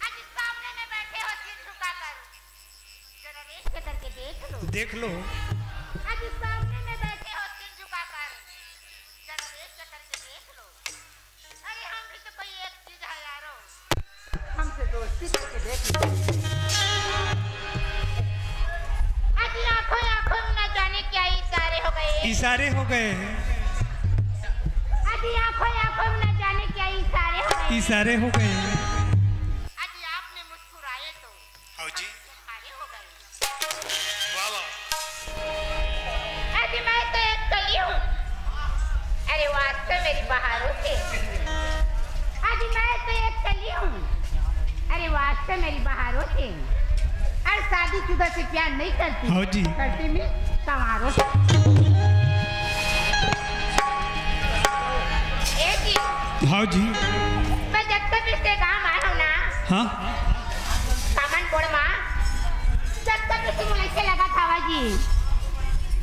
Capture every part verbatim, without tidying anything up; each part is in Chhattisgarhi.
आज सामने में बैठे हो सिर झुकाकर, जरा रेख के करके देख लो। देख लो। आज सामने में बैठे हो सिर झुकाकर, जरा रेख के करके देख लो। अरे हम भी तो कोई एक चीज है यारो। हमसे दोस्ती करके देख लो। आज आंखों आंखों में न जाने क्या इशारे हो गए। इशारे हो गए। आज आंखों आंखों में न जाने क्या इशारे हो गए। इशारे हो गए। आज आपने मुस्कुराए तो हाँ जी। हम हारे हो गए। वाह, वाह। आज मैं तो एक कली हूँ। अरे वास्तव मेरी बहारों से। आज मैं तो एक कली हूँ। अरे वास्तव मेरी बहारों से। और शादीशुदा से प्यार नहीं करती। हाँ जी। करती मैं संवारों से। ए जी। हाँ जी। मैं जब तक इसके काम आया हूँ ना। हाँ। सामान बोड़ माँ। जब तक इसी मुलाकात से लगा था जी।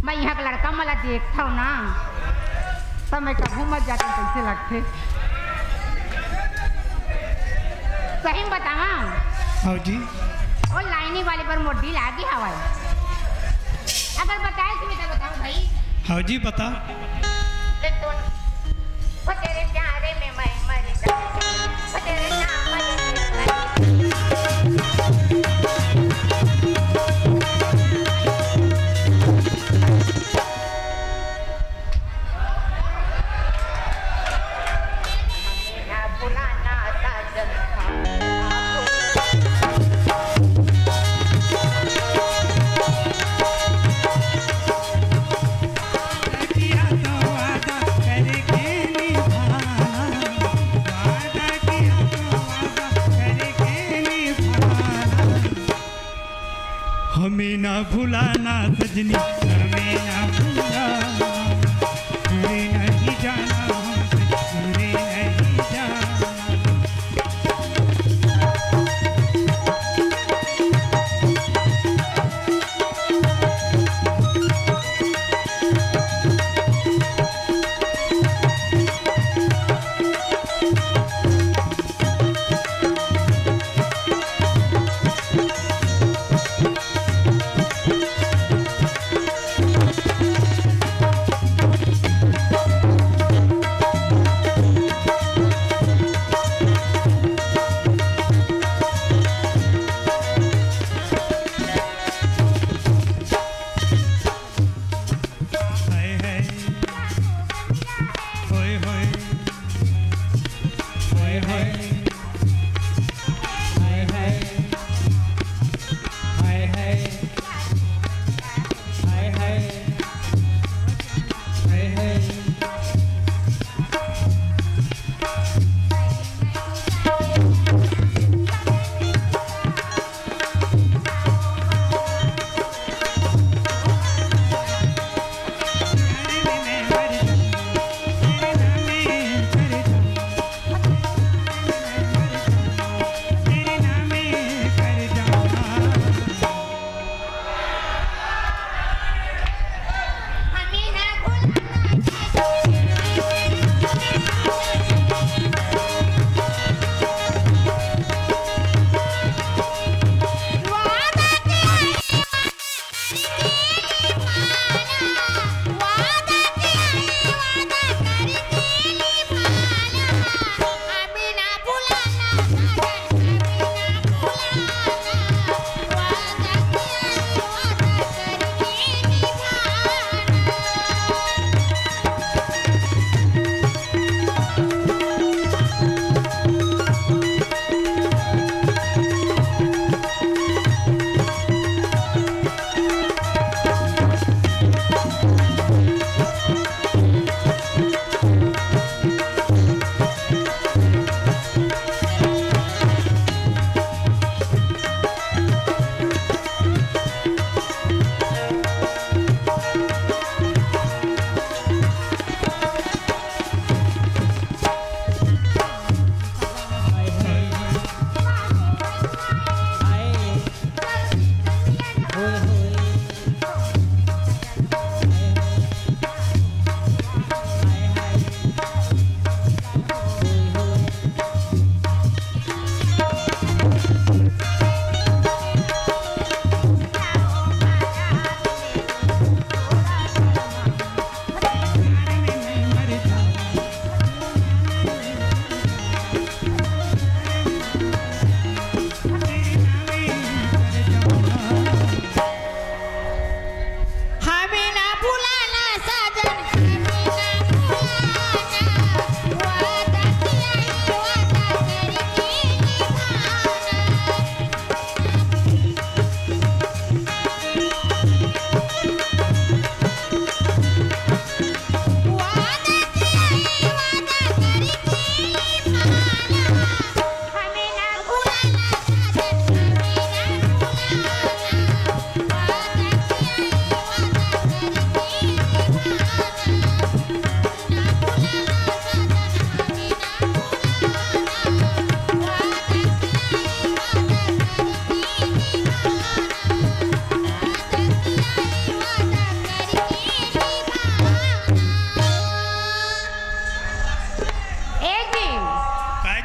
मैं यहाँ का लड़का मला देखता हूँ ना, तो मैं कभू मत जाती, कैसे लगते। सही में बतावा। हाँ जी। वो लाइनी वाले पर मोटी लागी हवाई। अगर बताए तो मैं तो बताऊँ भाई। हाँ जी, बता। ले तो, वो तेरे प्यारे में मैं मर जाऊँ। वो तेरे नाम में मैं मर जाऊँ। हमें ना भुलाना सजनी, हमें ना भुलाना, दूरे नहीं जाना हमसे, दूरे नहीं जाना।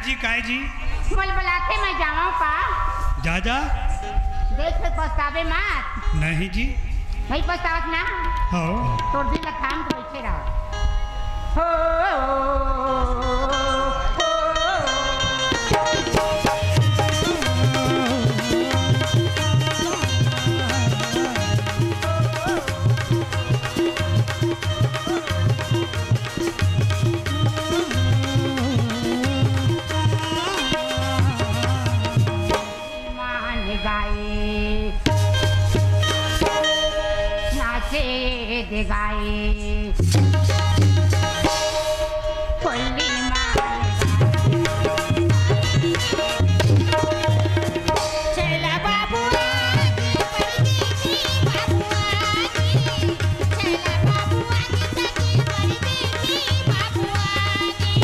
जी, काय जी? मोला बलाथे, मैं जावंव का? जा, जा। देख के पछताबे मत। नहीं जी। नहीं पछतावस ना? हव। तोर दिल ला थाम के बइठे रह। हो, हो, हो। मान गाए, नाचे दे गाए, कोली मान गाए। चला बाबुआ की परदेसी, बाबुआ की, चला बाबुआ की सखी परदेसी, बाबुआ की।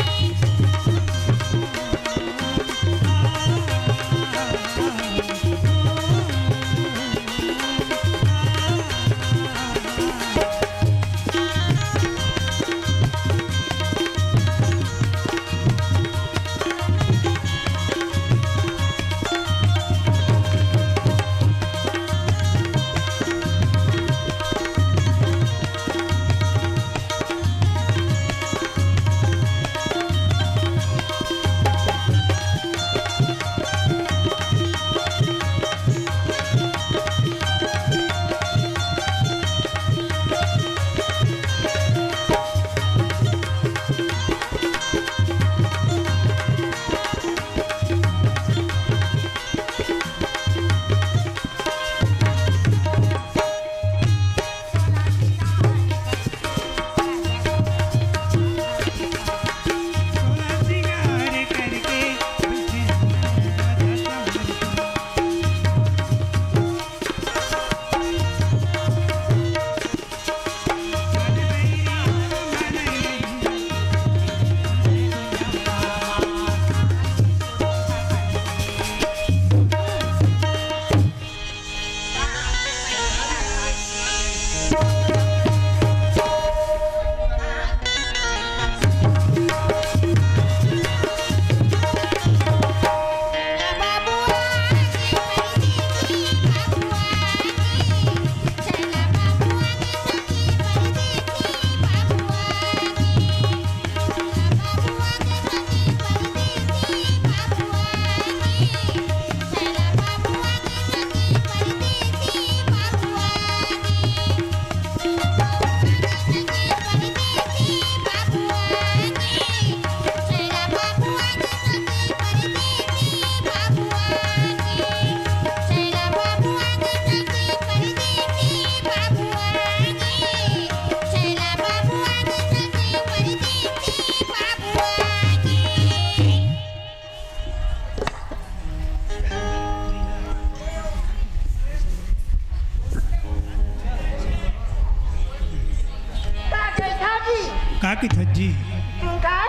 का कहिथस जी? का?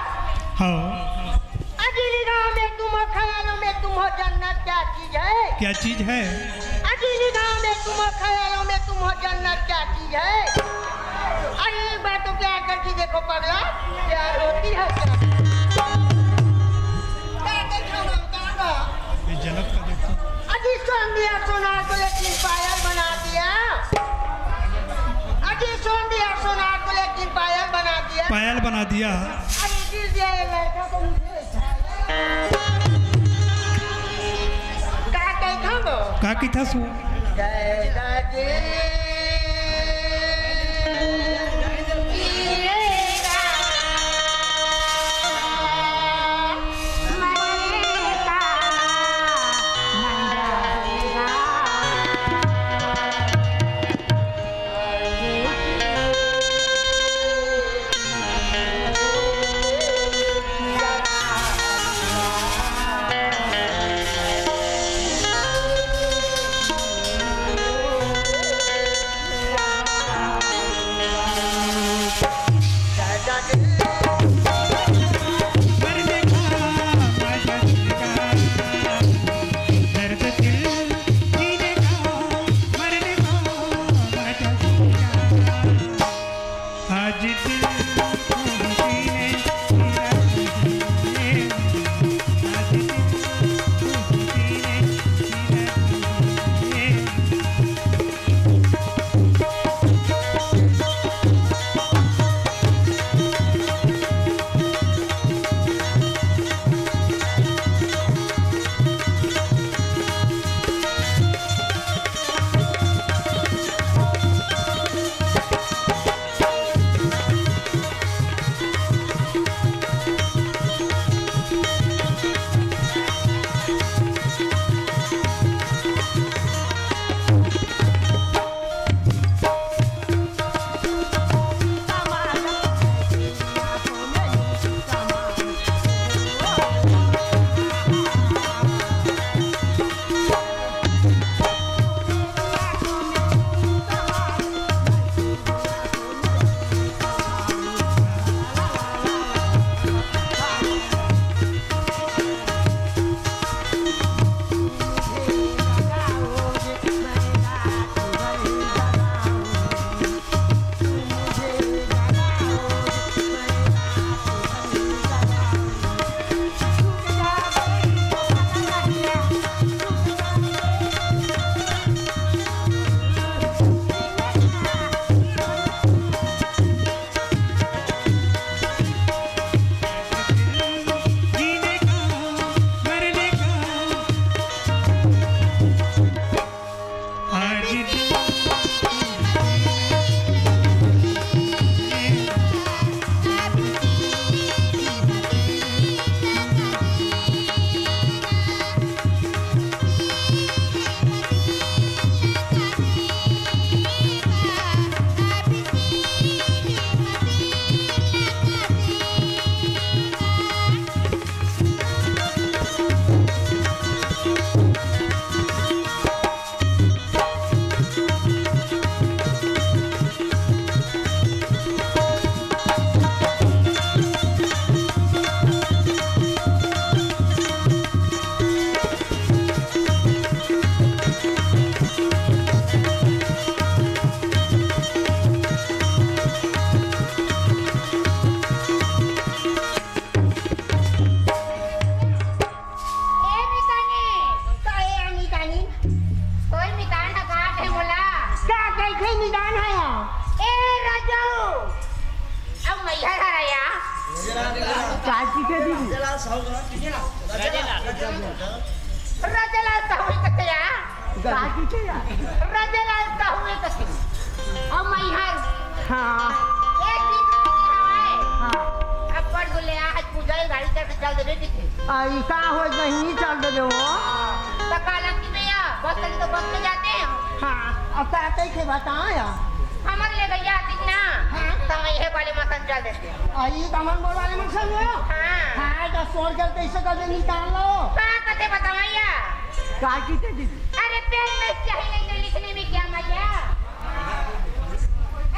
हाँ। अजीरी गांव में तुम हो, ख्यालों में तुम हो, जन्नत क्या चीज है? क्या चीज है? अजीरी गांव में तुम हो, ख्यालों में तुम हो, जन्नत क्या चीज है? अरे एक बार तो प्यार करके देखो पगला, प्यार होती है क्या? क्या देखा ना, कहाँ गया? ये झलक का देखो। अजी सोंदिया सोनार को लेकिन पायल बना दिया। अजी सोंदिया सोनार को लेकिन पायल बना दिया। पायल बना दिया। अरे दिल दिया ये लड़का तो मुझे का कहिथस वो? का कहिथस वो? का कहिथे यार? रजेलाल का हुए कथे। अब मैं हर हाँ। एक दिन के हवाए। हाँ। अब पड़ गुले आज पूजा ही गाड़ी चढ़ के चल देबे कथे। आई का हो नहीं चल देबे हो? तो काला की भैया, बस चली तो बस में जाते हैं। हाँ, अब का कहिथे बताओ यार। हमर ले भैया आतिक ना, हाँ। तो मैं ये वाले मसन चल देते हैं। आई तो हमन बोल वाले मसन हो? हाँ। हाँ, तो सोर जल कैसे कर दे निकाल लो। का कथे बताओ यार? का कहिथे दीदी? अरे पेन में स्याही नहीं तो लिखने में क्या मजा?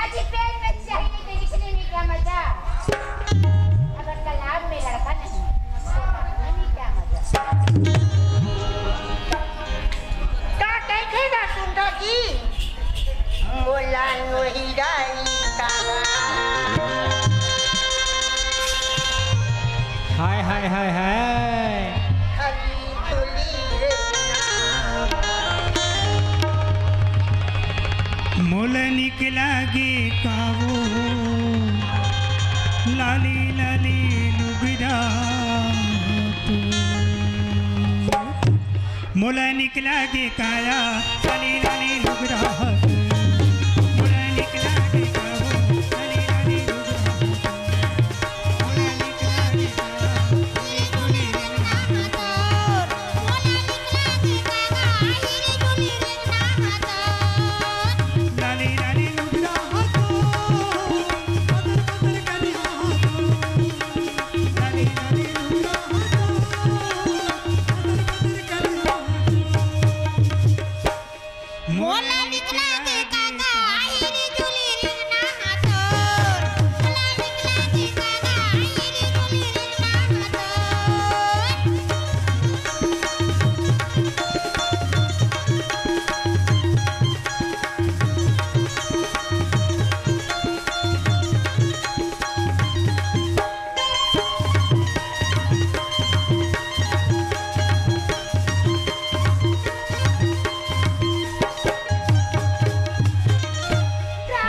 अजी पेन में स्याही नहीं तो लिखने में क्या मजा? अगर तालाब में लड़का नहीं तो नहाने में क्या मजा? का कहिथे ना सुंदर जी? मोला नोहिराई का। हाय, हाय, हाय, हाय। मोला निकला गे कावो, लाली लाली लुगरा तो। मोला निकला गे काया, लाली लाली लुगरा तो। मोला निकला गे कावो, लाली लाली लुगरा तो। मोला निकला के काका, आही रे झूली रिंगना हाथोर। मोला निकला के काका, आही रे झूली रिंगना हाथोर।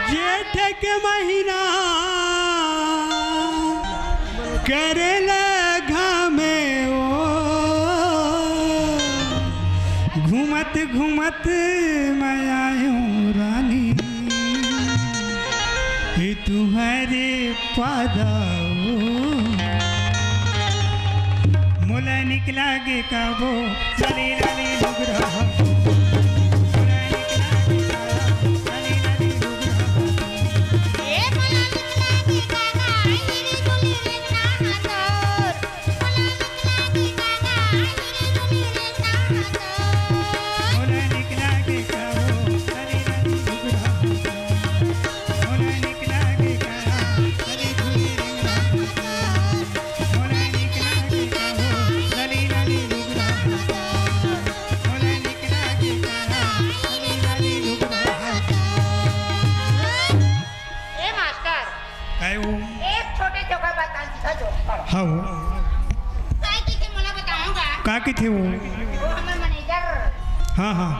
जेठ के महीना करेला घामे ओ, घूमत घूमत मैं आयो रानी, हे तुम्हारे पादा ओ। मोला निकला गे काबो, लाली लाली लुगरा। मोला निकला गे काबो, लाली लाली लुगरा। ए मोला निकला गे काबो, आई रे झूली रे ना हाथोर। मोला निकला गे काबो, आई रे झूली रे ना हाथोर। मोला निकला गे काबो, लाली लाली लुगरा। मोला निकला गे काबो, लाली झूली रे ना हाथोर। ए मास्टर, काय हो? एक छोटे से ओकर बात कान सिखा जो। हाँ हो। काय कहिथे मोला बताऊंगा। का कहिथे वो? वो हमर मैनेजर। हाँ, हाँ।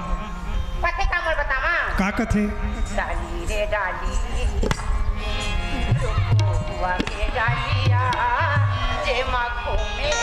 कथे का मोर बतावा? का कथे? डाली रे डाली, हुआ के डालिया, जे माखो में।